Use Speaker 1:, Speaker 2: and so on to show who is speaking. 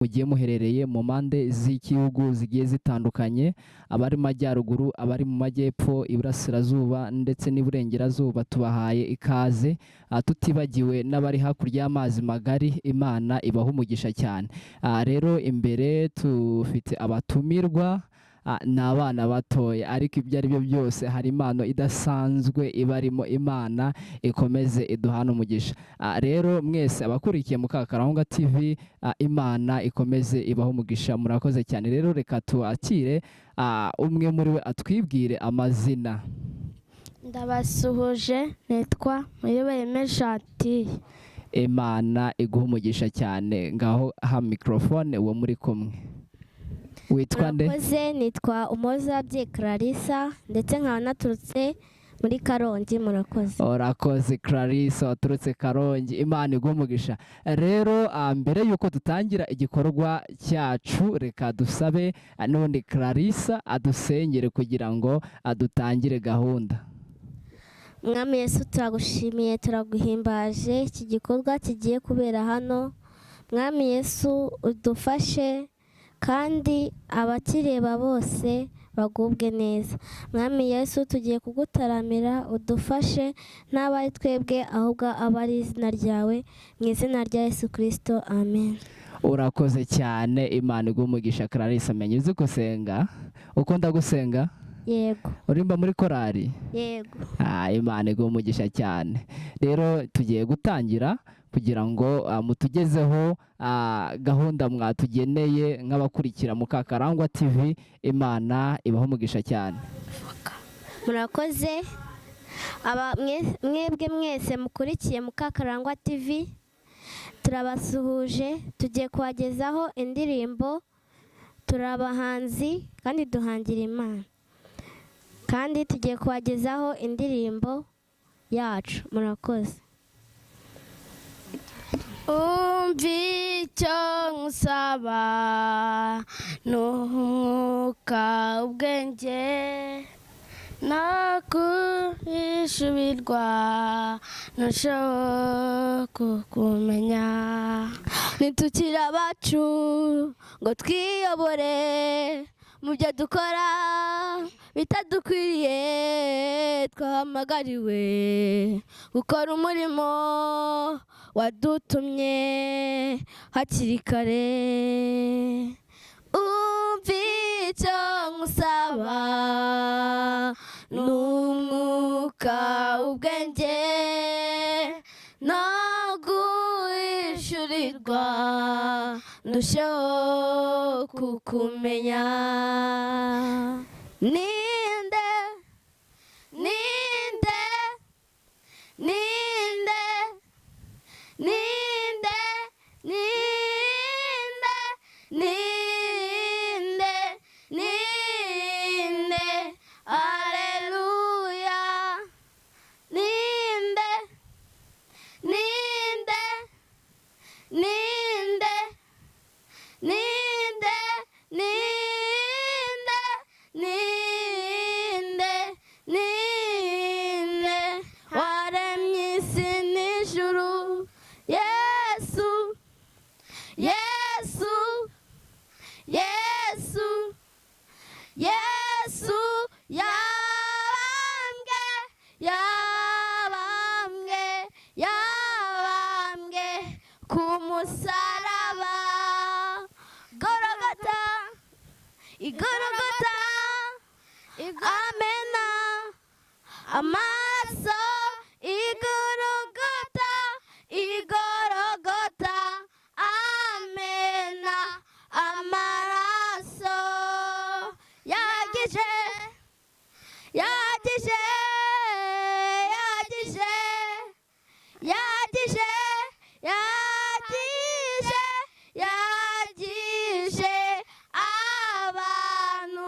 Speaker 1: Mugiye muherereye mu mpande z'igihugu zigiye zitandukanye, abari mu majyaruguru, abari mu majyepfo, iburasirazuba ndetse n'iburengerazuba, tubahaye ikaze, tutibagiwe n'abari hakurya y'amazi magari. Imana ibaha umugisha cyane. Rero imbere tufite abatumirwa, ni abana batoya, ariko ibyo ari byo byose hari impano idasanzwe ibarimo. Imana ikomeze iduhane umugisha. Rero mwese abakurikiye Mukakarangwa TV, Imana ikomeze ibahe umugisha. Murakoze cyane. Rero reka tuakire umwe muri we atwibwire amazina.
Speaker 2: Ndabasuhuje, nitwa Muyoboyeme Gentille.
Speaker 1: Imana iguha umugisha cyane. Ngaho ha mikorofone uwo muri kumwe. Witwa nde?
Speaker 2: Murakoze, nitwa Umozabye Clarissa, ndetse nkaba naturutse muri Karongi. Murakoze.
Speaker 1: Urakoze Clarisse waturutse Karongi, Imana iguha umugisha. Rero mbere y'uko dutangira igikorwa cyacu, reka dusabe n'ubundi Clarisse adusengere kugira ngo dutangire gahunda.
Speaker 2: Mwami Yesu, turagushimiye, turaguhimbaje iki gikorwa kigiye kubera hano. Mwami Yesu, udufashe kandi abakireba bose bagubwe neza. Mwami Yesu, tugiye kugutaramira, udufashe, n'aba ari twebwe ahubwo aba ari izina ryawe. Mu izina rya Yesu Kirisito, amen.
Speaker 1: Urakoze cyane, Imana iguha umugisha. Clarisse, menya uzi gusenga? Ukunda gusenga?
Speaker 2: Yego.
Speaker 1: Urimba muri korari?
Speaker 2: Yego.
Speaker 1: Imana iguha umugisha cyane. Rero tugiye gutangira kugira ngo mutugezeho gahunda mwatugeneye nk'abakurikira Mukakarangwa TV. Imana ibahe umugisha cyane.
Speaker 2: Murakoze. Aba mwebwe mwese mukurikiye Mukakarangwa TV, turabasuhuje. Tugiye kubagezaho indirimbo. Turi abahanzi kandi duhangira Imana, kandi tugiye kubagezaho indirimbo yacu. Murakoze.
Speaker 3: Umva icyo nkusaba ni umwuka, ubwenge no kuhishurirwa, ntushobora kukumenya.
Speaker 2: Ntitukiri abacu ngo twiyobore mu byo dukora bitadukwiriye. Twahamagariwe gukora umurimo wadutumye hakiri kare. Umva icyo nkusaba ni umwuka, ubwenge no guhishurirwa, ndusheho kukumenya. Ninde, ninde, ninde, ninde, ninde, ninde, ninde, aleluya, ninde, ninde, ninde, ninde, ninde, ninde, ninde waremye isi n'ijuru? Yesu, Yesu, Yesu, Yesu yabambwe, yabambwe, yabambwe ku musaraba. Gorogota, igorogota, amena amaso, igorogota, igorogota, amena amaraso. Yagije, yagije, yagije, yagije, yagije, yagije abantu.